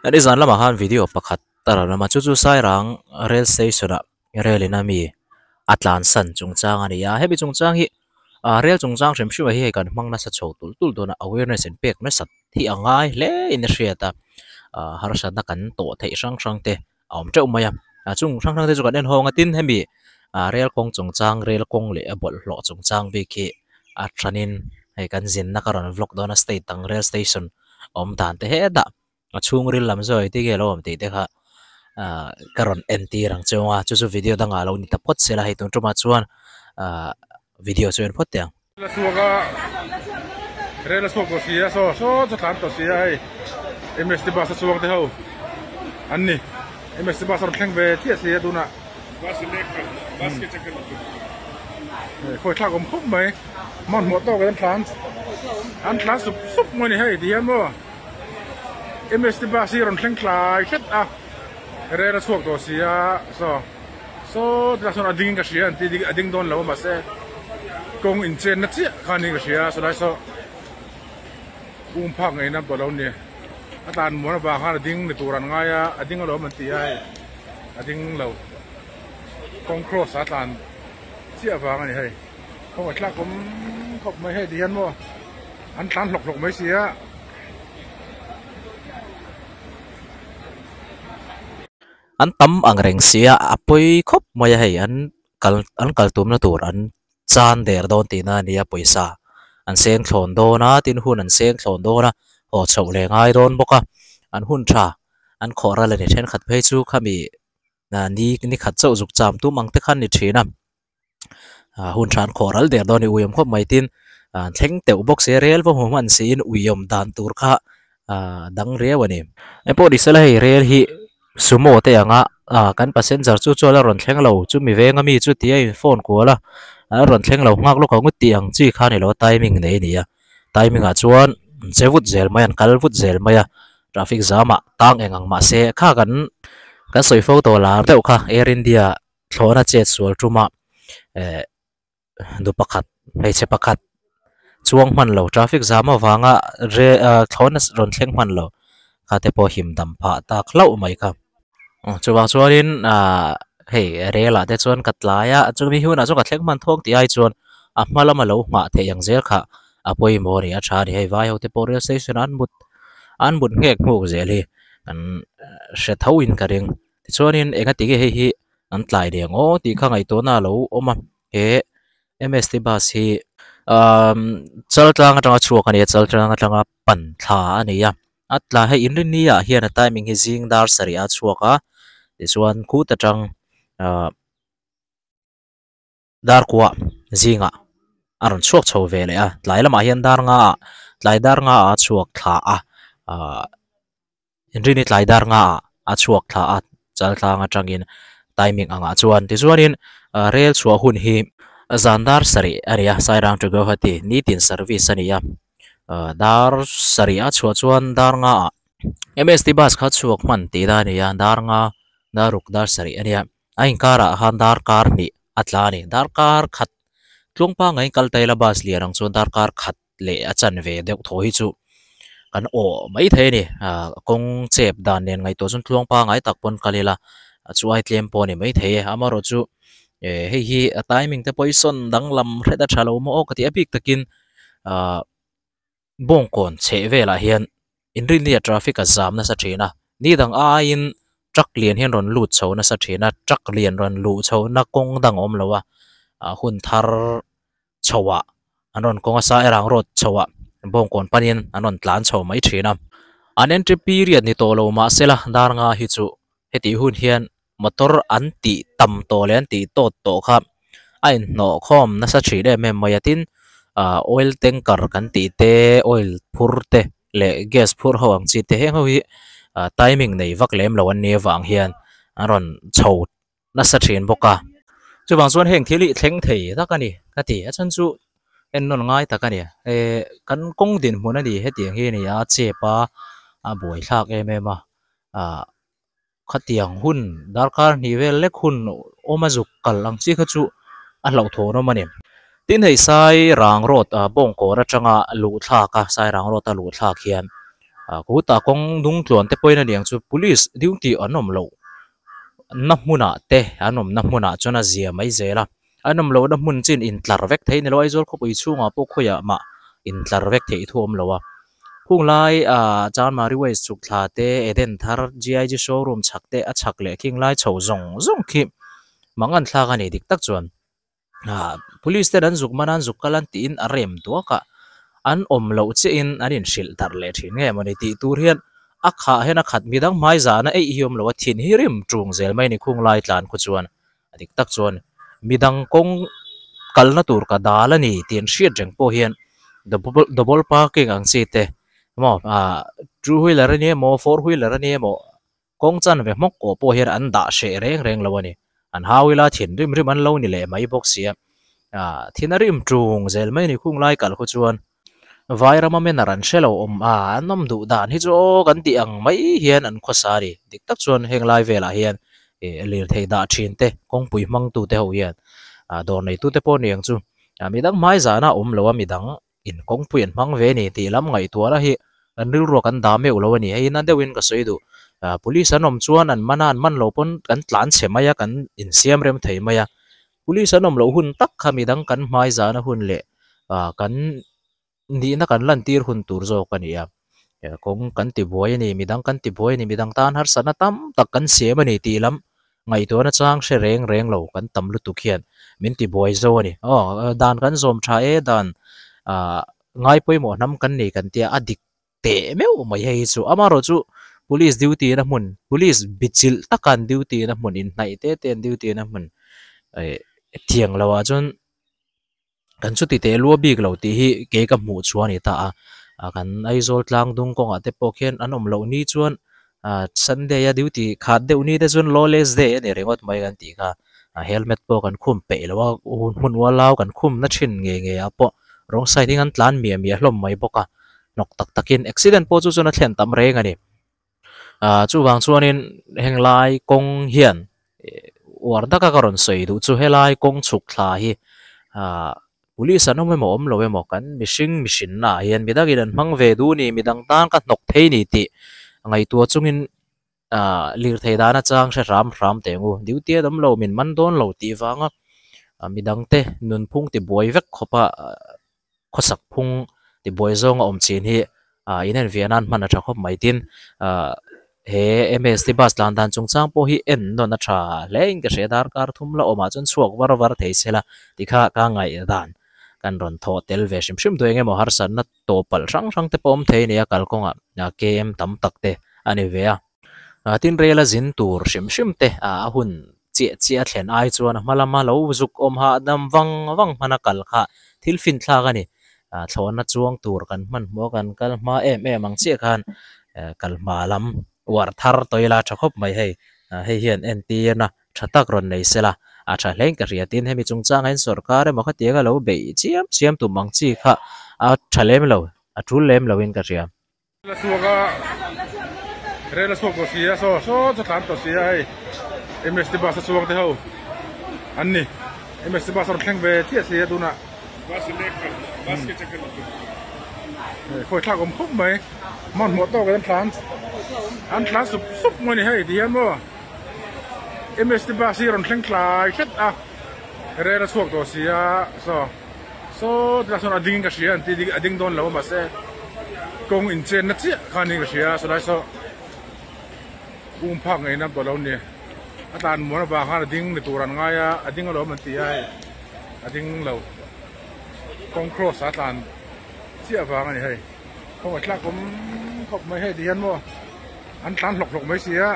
Nizan lamah khan video pakhat a rawn awm a chu chu Sairang rail station ah rail in a mi a tlansan chungchang a ni a hemi chungchang hi ah rail chungchang hrim hrim ah hi hei kan hmang nasa chho tulh tulh dawn a awareness in pek nasat hi a ngai hle in a hriat a ah harsatna kan tawh theih hrang hrang te a awm teuh mai a ah chung hrang hrang te chu kan en hawng a tin hemi ah rail kawng chungchang rail kawng leh a bawlhhlawh chungchang bik hi a thanin hei kan zinna ka rawn vlog dawn a state dang rail station awm dan te hetah a chhungril lam zawh engtin nge a lo awm tih te kha ah ka rawn entir ang cheu a chu chu video dangah lo ni ta phawt se la hei tun tumah chuan ah video chu en phawt teh ang. La chhuak a rel a chhuak tawh si a saw saw chu tlan tawh si a hei M_S_T bus a chuang te ho an ni M_S_T bus a rawn thleng ve chiah si a tunah khawi thlak awm khawp mai hmanhmawh tawk in an tlan an tlan sup sup mai a ni hei ti hian maw. MST bus hi a rawn thleng tlai hret a rel a chhuak tawh si a saw saw tilai sawn a ding in ka hria an ti a ding dawn lo a mahse kawng inchenna chiah kha niin ka hria a sawlai saw um phak ngei na pawh a lo ni a tlan muan avang khan a ding ni tur an ngai a a ding alawm an ti a hei a ding lo kawng cross a tlan chiah vang a ni hei kawng a tlak awm khawp mai hei ti hian maw. An tlan hlawk hlawk mai si a. An tam ang reng si a, a pawi khawp mai a hei an kal an kal tumna tur an chan der dawn tihna a nia pawisa an seng thlawn dawn a tin hun an seng thlawn dawn a haw chhoh leh ngai dawn bawk a an hun tha an khawh ral a ni thenkhat phei chu khami ni ni khat chauh zuk cham tum ang te khan ni thin a. Hun tha an khawh ral der dawn a ni uiawm khawp mai tin an thleng teuh bawk si a rel va hmu hman siin uiawm dan tur kha dang riau a ni. Engpawh ni sela hei rel hi sumo te anga kan passenger chu chuan a rawn thleng lo chumi venga mi chu tia in phone kual a a rawn thleng lo nghak lawk ang u tih ang chi kha a ni lo a timing nei a ni a timing ah chuan an che vut zel mai a an kal vut zel mai a traffic jam ah tang eng ang mahse kha kan kan sawi fo tawh lar deuh kha air india thlawhna chet sual tuma eh nu pakhat hmeichhe pakhat chuang hman lo traffic jam avanga re ah thlawhna rawn thleng hman lo kha te pawh him dam phah tak hlauh mai kha chuvang chuanin ah hei rel ah te chuan ka tlai a chumi hunah chuan ka thleng hman thawng tih ai chuan a hma lama lo nghah theih ang zel kha a pawimawh a ni a tha a ni hei vai ho te pawh rail station ah an mut an mut nghek nghuk zel hi kan hre tho in ka ring. Tichuanin enga ti nge hei hi an tlai leh ang aw tih kha ngaihtuahna a lo awm a he M_S_T bus hi umm chaltlang atanga chhuak a ni a chaltlang atanga pan thla a ni a a tla hei inrinni ah hian a timing hi zing dar sarih a chhuak a tichuan khut atang ahh. Dar kuah zingah a rawn chhuak chho ve leh a tlai lamah hian dar nga ah tlai dar nga ah a chhuak thla a ahh inrini tlai dar nga ah a chhuak thla a chaltlang atangin timing angah chuan tichuanin ah rel chhuah hun hi zan dar sarih a ni a Sairang to Guwahati nitin service a ni a ah dar sarih a chhuah chuan dar nga ah M_S_T bus kha chhuak hman tih na a ni a dar nga dar ruk dar sarih a nia. A inkarah khan darkar hnih a tla a ni. Darkar khat tluang pangngai kal ta ila bus lian ang chuan darkar khat leh a chanve deuh thaw hi chu kan awh mai thei a ni. Ahh kawng chep dan nen ngaihtuah chuan tluang pangngai tak pawn kal ila chu ai tlem pawh a ni mai thei e. Amaherawhchu eh hei hi a timing te pawh hi sawn danglam hret a tha lo maw aw ka ti a bik takin ahh. Bawngkawn chheh velah hian inrinni a traffic a zam nasa thin a, ni dang aiin truck lian hian rawn lut chho nasa thin a, truck lian rawn luh chho na kawng dang a awm lo a, ah hun thar chho ah an rawn kawng a sairang road chho ah bawngkawn panin an rawn tlan chho mai thin a, an entry period ni tawh lo mahsela dar nga hi chu hetih hun hian motor an tih tam tawh leh an tih tawt tawh kha a inhnawh khawm nasa thin em em mai a tin ah oil tanker kan tih te oil phur te leh gas phur ho ang chi te heng ho hi ah timing nei vak lem lo an nih avang hian an rawn chho nasa thin bawk a chuvang chuan heng thil hi thleng thei tak a ni ka ti a chhan chu en nawn ngai tak a ni eh kan kawng dinhmun a ni hetiang hi a ni a chep a a buaithlak em em a ah. Khatiang hun darkar hnih vel lek hun awm a zuk kal ang chi kha chu a hlauhthawn awm a ni. Tin hei Sairang road ah Bawngkawn atanga luh thlak a Sairang road a luh thlak hian Khutah kawng dung tluan te pawhin a ni ang chu police duty an awm loh na hmunah te an awmna hmunah chuan a zia mai zel a an awm lohna hmun chin intlar vek thei a ni lo a Aizawl khawpui chhungah pawh khawiah mah intlar vek theih thu a awm lo a khung lai ah Chanmari West chhuk thla te Eden thar G_I_G showroom chhak te a chhak leh khing lai chho zawng zawng khi mangan thlak a ni dik tak chuan. Ah police ten an zuk man a an zuk kal an tiin a rem duak a an awm loh chiah in an inhrilh darh leh thin nge mawni tih tur hian a khah hian a khat midang hmai zahna eih hi awm lo a thin hi rim tung zel mai a ni khung lai tlan khu chuan a dik tak chuan midang kawng kalna tur ka dal a ni tih an hriat reng pawh hian double double parking ang chi te maw ah two wheeler a ni emaw four wheeler a ni emaw Kawng chanve hmawk awh pawh hian an dah hreh reng reng lo a ni. An hau ila thinrim rim an lo ni leh mai bawk sia. Ah, thin a rim tung zel mai a ni khung lai kal khu chuan. Vairama manner an hre lo awm a, an awm duh dan hi chu aw kan tih ang mai hian an khawsa a ni. Dik tak chuan heng lai velah hian ih lirthei dah thin te, kawngpui hmangtu te ho hian ah dawr neitu te pawh ni ang chu. Ah midang hmai zahna a awm lo a midang in kawngpui an hmang ve a ni tih lam ngaihtuahna hi kan rilruah kan dah meuh lo a ni. Hei na deuhin ka sawi duh. Ah police an awm chuan an man a, an man loh pawn kan tlan chhe mai a, kan insiam rem thei mai a. Police an awm loh hun tak kha midang kan hmai zahna hun leh ah kan nihna kan lantir hun tur zawk a ni a. Kawng kan ti buai a ni, midang kan ti buai a ni, midang tan harsatna tam tak kan siam a ni tih lam ngaihtuahna chang hre reng reng lo kan tam lutuk hian min ti buai zo a ni. Aw dan kan zawm tha e, dan ah ngai pawimawh hnam kan nei kan tia a dik teh meuh mai hei hi chu. Amaherawhchu police duty na hmun, police bichilh taka an duty na hmun, inhnaih te te an duty na hmun eh thiang lo ah chuan Kan chuti teh lua bik lo tih hi kei ka hmuh chu a ni ta a, kan Aizawl tlang dung kawngah te pawh khian an awm loh ni chuan ah Sunday a duty khat deuh ni te chuan lawless day a ni ringawt mai kan tih kha, helmet pawh kan khum peih lo a, hmun ualau kan khum na thin ngei ngei ah pawh wrong side in an tlan miah miah hlawm mai bawk a, hnawk tak takin accident pawh chu chuan a thlen tam reng a ni. Ah chuvang chuanin heng lai kawng hian uar taka ka rawn sawi duh chu helai kawng chhuk thla hi ah police an awm emaw awm lo emaw kan mihring mihrinna ah hian midangin an hmang ve duh a ni midang tan ka hnawk thei a ni tih ngaihtuah chungin ah lirthei dan atang hre hram hram teh ang u duty an awm lo min man dawn lo tih vanga midang te nunphung tibuai vek khawpa khawsak phung tibuai zawnga awm chin hi ah in en ve nan hman a tha khawp mai tin ah he M_S_T bus tlan dan chung chang pawh hi en nawn a tha hle in ka hria darkar thum la awmah chuan chhuak var var thei se la tikha ka ngaih dan kan rawn thawh tel ve hrim hrim duh eng emaw harsatna tawp palh hrang hrang te pawh awm thei a ni a kalkawngah K_M tam tak te a ni ve a. Tin rel a zin tur hrim hrim te a hun chiah chiah a thlen ai chuan a hma lama lo zuk awm hahdam vang vang hman a kal kha thil fin thlak a ni. Thlawhna chuang tur kan hmanhmawh a kan kal hma em em ang chiah khan kal hma lam uar thar tawh ila tha khawp mai hei. Hei hian entirna tha tak rawn nei sela a tha hlein ka hria tin hemi chungchangah hian sorkar emaw khatiang a lo beih chiam chiam tum ang chi kha a tha lem lo a tul lem loin ka hria. La chhuak a rel a chhuak tawh si a saw saw chu tlan tawh si a hei M_S_T bus a chuang te ho an ni M_S_T bus a rawn thleng ve chiah si a tunah khawi thlak awm khawp mai hmanhmawh tawk in an tlan an tlan sup sup mai a ni hei ti hian maw M_S_T bus hi a rawn thleng tlai hret a rel a chhuak tawh si a saw. Saw tilai sawn a ding in ka hria an ti a ding dawn lo a mahse kawng inchen na chiah kha niin ka hria a sawlai saw um phak ngei na tawh lo a ni a tlan muan avang khan a ding ni tur an ngai a a ding alawm an ti a hei a ding lo kawng cross a tlan chiah vang a ni hei kawng a tlak awm khawp mai hei ti hian maw an tlan hlawk hlawk mai si a.